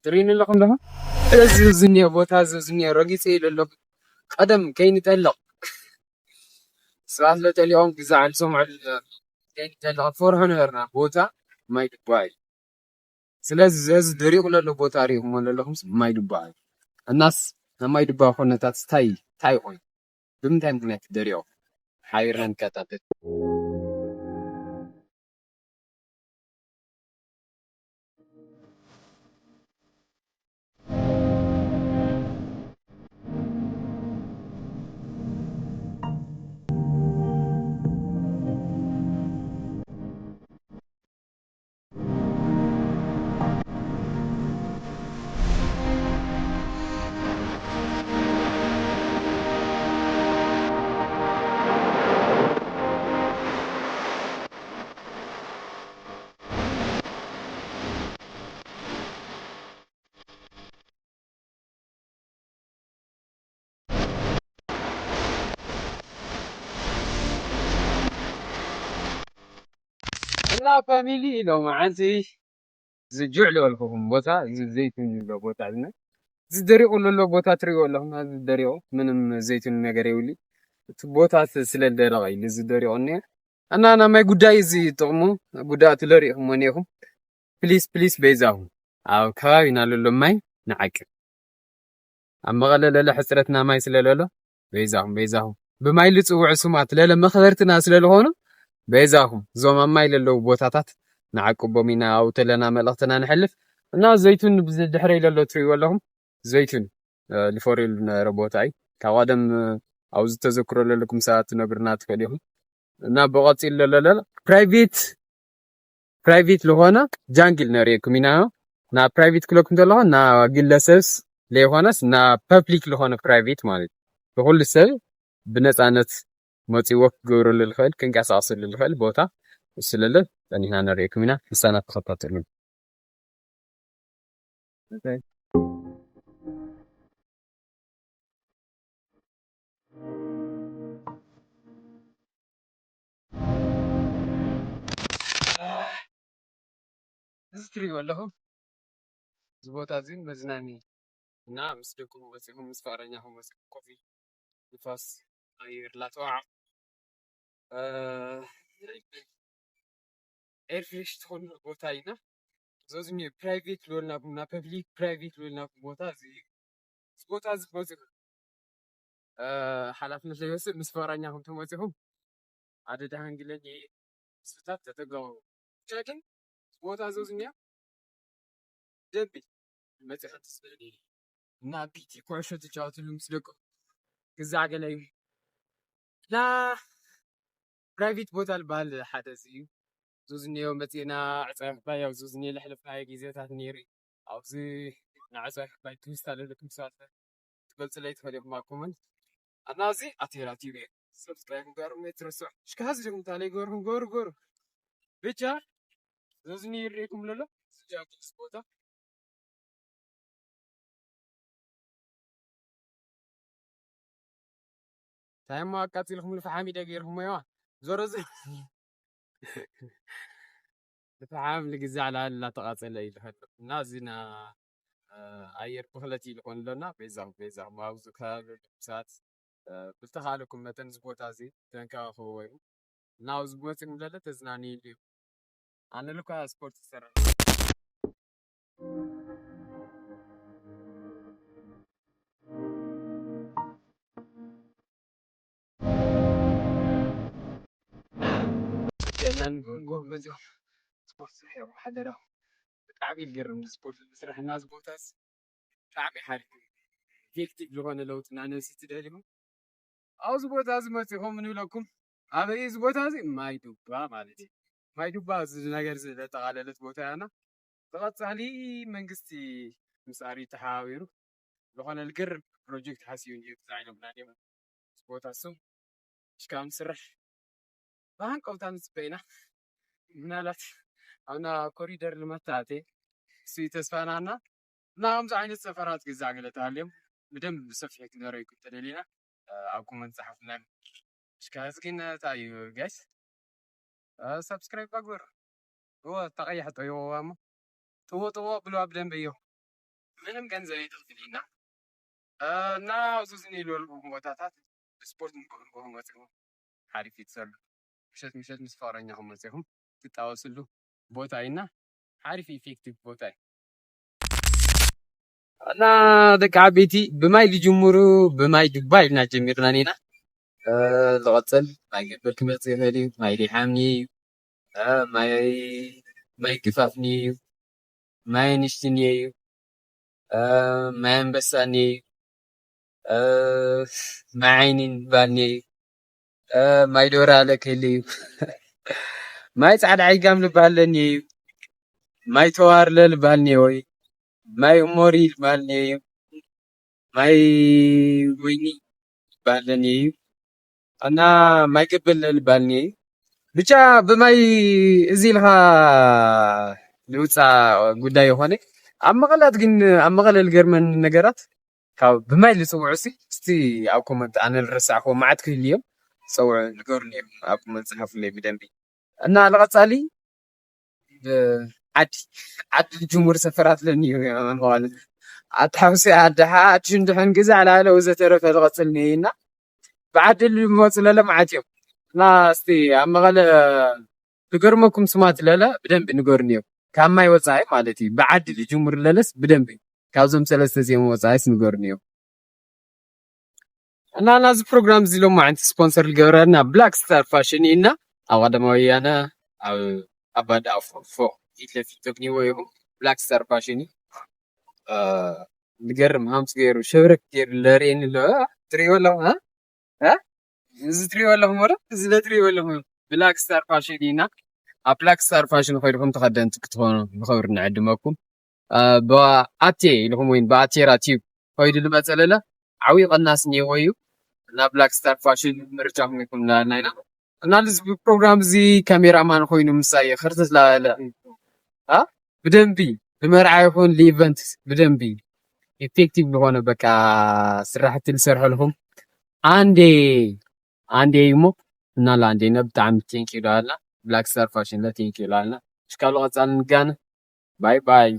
ትሪኒ ኣለኹም ዶ? እዚ ዝኒኦ ቦታ፣ እዚ ዝኒኦ ረጊፀ ኢለ ኣለኹ። ቀደም ከይንጠልቕ፣ ሰባት ለጠሊቖም ግዛዕ ንሰምዖ፣ ከይንጠልቕ ፈርሖ ነበርና። ቦታ ማይ ድባ እዩ። ስለዚ እዚ ደሪቑ ዘሎ ቦታ ሪኢኹሞ ኣለኹም፣ ማይ ድባ እዩ። እናስ ናይ ማይ ድባ ኩነታት እንታይ እንታይ ኮይኑ፣ ብምንታይ ምክንያት ደሪቑ? ሓቢርና ንከታተል። እና ፋሚሊ፣ ሎማዓንቲ ዝጁዕ ዝበልኩኹም ቦታ፣ እዚ ዘይቱን ዝብሎ ቦታ ዝነ-፣ እዚ ደሪቑ ዘሎ ቦታ ትሪእዎ ኣለኹም። እዚ ደሪቑ፣ ምንም ዘይቱን ነገር የብሉ። እቲ ቦታ ስ-፣ ስለ ደረቐ እዩ እዚ ደሪቑ እኒአ። እና ናይ ማይ ጉዳይ እዚ ጥቕሙ፣ ጉዳቱ ለሪእኹምዎ እኒአኹም። ፕሊስ፣ ፕሊስ፣ በይዛኹም። ኣብ ከባቢና ለሎ ማይ ንዓቅብ። ኣብ መቐለ ለለ ሕፅረትና ማይ ስለ ለሎ፣ በይዛኹም፣ በይዛኹም። ብማይ ልፅውዑ ስማት ለለ መኽበርትና ስለ ዝኾኑ፣ በይዛኹም። እዞም ኣብ ማይ ለለዉ ቦታታት ንዓቅቦም ኢና፣ ኣብኡ ተለና መልእኽትና ንሕልፍ። እና ዘይቱን ብዚ ድሕረይ ለሎ ትሪእዎ ኣለኹም። ዘይቱን፣ እ፣ ልፈርየሉ ነበረ ቦታ እዩ። ካብ ቀደም፣ እ፣ ኣብዚ ተዘክሮ ለለኩም ሰባት ትነግሩና ትኽእሉ ኢኹም። እና ብቐፂል ለሎ ለሎ ፕራይቬት ፕራይቬት ዝኾነ ጃንግል ነርእየኩም ኢና። ናብ ፕራይቬት ክለኩም እንተለኹ፣ ናብ ግለሰብስ ለይኾነስ ናብ ፐብሊክ ዝኾነ ፕራይቬት ማለት እዩ። ንኹሉ ሰብ ብነፃነት መፂዎ ክገብረሉ ዝኽእል፣ ክንቀሳቐሰሉ ዝኽእል ቦታ ስለለ ጸኒሕና ነርእየኩም ኢና። ምሳና ተኸታተሉን። እዚ ትሪእዎ ኣለኹም፣ እዚ ቦታ እዚ መዝናኒ እና ምስ ደቅኹም መፂኹም፣ ምስ ፍቕረኛኹም መፂኹም ኮፊ ንፋስ ኣየር ላተዋዕ፣ እ፣ ኤር ፍሬሽ ትኾኑ ቦታ ኢና። እዚ ዝኒ ፕራይቬት ልበልናኩም፣ ናብ ፐብሊክ ፕራይቬት ልበልናኩም ቦታ እዚ እዩ። እዚ ቦታ እዚ መፂኹም፣ እ፣ ሓላፍነት ዘይወስድ ምስ ፍቕረኛኹም ተመፂኹም ኣደ ደሃን ግለኝ ስታት ተጠቀሙ። ብቻ ግን ቦታ እዚ ዝኒ ደንቢ መፂኻ ትስእሊ እና ቢቲ ኩዕሾ ትጫወትሉ ምስ ደቁ ግዛዕ ገለ እዩ እና ፕራይቬት ቦታ ዝበሃል ሓደ እዚ እዩ። ዙዝኒዮ መፂእና ዕፃ ክባይ ኣብ ዙዝኒ ለሕለፍናዮ ግዜታት ነይሩ እዩ። ኣብዚ ንዕፃ ክባይ ትውስታ ለለኩም ሰባት ትገልፅለይ ትኽእል ኢኹም ኣብ ኮመንት። እና እዚ ኣቴራ ቲቪ እዩ። ሰብስክራይብ ምግባርኩም ኣይትረስዑ። እሽካ ሀዚ ደግሞ ታለይ ገርኩም ገሩ ገሩ ብቻ ዙዝኒ ይርኤኩም ለሎ ስጃ ቅዱስ ቦታ ታይሞ ኣቃፂልኩም ልፍሓም ኢደ ገይርኩሞ ይዋ ዞሮ ዞ እቲ ሓም ንግዛዕ ላል እናተቓጸለ እዩ ዝኸድ እና እዚ ና ኣየር ብኽለት እዩ ዝኾን ኣሎና። ቤዛኹም ቤዛኹም ኣብዚ ከባቢ ብዙሓት ብልተኻለኩም መጠን እዚ ቦታ እዚ ተንከባኸብዎ እዩ እና ኣብዚ መፅኹም ለለ ተዝናንዩ እዩ። ኣነ ልኳ ስፖርት ይሰራ ጨናን ጎንጎ መዚኦም ስፖርት ስርሑ ሓደራ። ብጣዕሚ ይገርም ስፖርት ስራሕና እዚ ቦታስ ብጣዕሚ ሓሪፍ ኢፌክቲቭ ዝኾነ ለውጢ እናነብሲ ትደልዩ ኣብዚ ቦታ እዚ መፂኹም ንብለኩም ኣበይ እዚ ቦታ እዚ ማይ ዱባ ማለት እዩ። ማይ ዱባ እዚ ነገር እዚ ዘጠቓለለት ቦታ ያና ተቐፃሊ መንግስቲ ምስ ኣሪ ተሓባቢሩ ዝኾነ ልግር ፕሮጀክት ሓሲቡ እዩ ብዛዕባ ኢሎም ናዲም ቦታ ስም ሽካም ስራሕ ብሃንቀውታ ንፅበ ኢና። ምናልባት ኣብና ኮሪደር ልመታእቴ እሱ ተስፋናና እና ከምዚ ዓይነት ሰፈራት ግዛዕ ገለ ተሃልዮም ብደንብ ብሰፊሕ ክነረይኩም ተደሊና ኣብ ኮመንት ፃሓፉና። ሽካ እዚ ግን እንታይ እዩ ጋይስ? ሳብስክራይብ ኣግበሩ። እዎ ተቐያሕ ጠይዎ እሞ ጥዎ ጥዎ ብልዋ ብደንብ እዩ። ምንም ገንዘብ ኣይተኽፍል ኢና እና ኣብዚ ዝኒልወልኩም ቦታታት ስፖርት ንክእልኩም መፅኹም ሓሪፍ ይትሰሉ። ምሸት ምሸት ምስ ፍቕረኛኹም መፅኹም ትጣወስሉ ቦታ ኢና። ሓሪፍ ኢፌክቲቭ ቦታ እዩ እና ደቂ ዓበይቲ ብማይ ዝጅምሩ ብማይ ዱባ ኢልና ጀሚርና ኔና። ዝቐፅል ማይ ገበር ክመፅእ ይኽእል እዩ። ማይ ደይሓምኒ እዩ። ማይ ማይ ግፋፍኒ እዩ። ማይ ንሽትኒ እዩ። ማይ ኣንበሳኒ እዩ። ማይ ዓይኒን ባልኒ እዩ። ማይ ዶራለ ክህሊ እዩ። ማይ ፃዕዳ ዓይጋም ልባለኒ እዩ። ማይ ተዋርለ ልባልኒ ወይ ማይ እሞሪ ልባልኒ እዩ። ማይ ወይኒ ልባለኒ እዩ። እና ማይ ገበለ ልባልኒ እዩ። ብቻ ብማይ እዚ ኢልኻ ልውፃ ጉዳይ ይኾነ ኣብ መቐላት ግን ኣብ መቐለ ልገርመን ነገራት ካብ ብማይ ልፅውዑ ሲ እስቲ ኣብ ኮመንት ኣነ ልረሳዕክዎ መዓት ክህልዮም ፀውዑ ልገሩኒ እዮም ኣብ ኮመንት ፅሓፉለይ ብደንቢ እና ልቐፃሊ ዓዲ ዓዲ ልጅሙር ሰፈራት ለኒ እዩ ማለት ኣትሓውሲ ኣድሓ ኣትሽንድሕን ግዛዕ ላለው ዘተረፈ ልቐፅልኒ እና ብዓዲ ልመፁ ለለ መዓት እዮም እና እስቲ ኣብ መቐለ ልገርመኩም ስማት ለለ ብደንብ ንገሩኒ እዮም ካብ ማይ ወፃኢ ማለት እዩ ብዓዲ ልጅሙር ለለስ ብደንብ እዩ ካብዞም ሰለስተ ዚኦም ወፃኢስ ንገሩኒ እዮም እና ናዚ ፕሮግራም እዚ ሎማዓንቲ ስፖንሰር ዝገበረና ብላክ ስታር ፋሽን እዩ እና ኣብ ቀዳማዊ ወያነ ኣብ ኣባዳ ፎቅ ፊት ለፊት ተግኒዎ ኢኹም ብላክ ስታር ፋሽን እዩ ዝገርም ሃምስ ገይሩ ሸብረክ ገይሩ ለርእየኒ ኣሎ ትሪእዎ ኣለኹም እዚ ትሪእዎ ኣለኹም ወረ እዚ ለትሪእዎ ኣለኹም ብላክ ስታር ፋሽን እዩ እና ኣብ ብላክ ስታር ፋሽን ኮይድኩም ተኸደንቲ ክትኾኑ ንኽብሪ ንዕድመኩም ብኣቴ ኢልኹም ወይ ብኣቴራ ቲዩብ ኮይዱ ዝመፀ ለለ ዓብዪ ቀናስ እኒሄዎ እዩ እና ብላክ ስታር ፋሽን ምርጫኹም ይኹን ንላልና ኢና እና እዚ ፕሮግራም እዚ ካሜራማን ኮይኑ ምሳይ ክርትት ላለ ብደንቢ ብመርዓ ይኹን ኢቨንት ብደንቢ ኢፌክቲቭ ዝኾነ በቃ ስራሕቲ ዝሰርሐልኩም ኣንዴ ኣንዴ እዩ እሞ እና ለኣንዴነ ብጣዕሚ ቴንኪዩ ላልና ብላክ ስታር ፋሽን ለ ቴንኪዩ ላልና ሽካሉ ቀፃል ንጋነ ባይ ባይ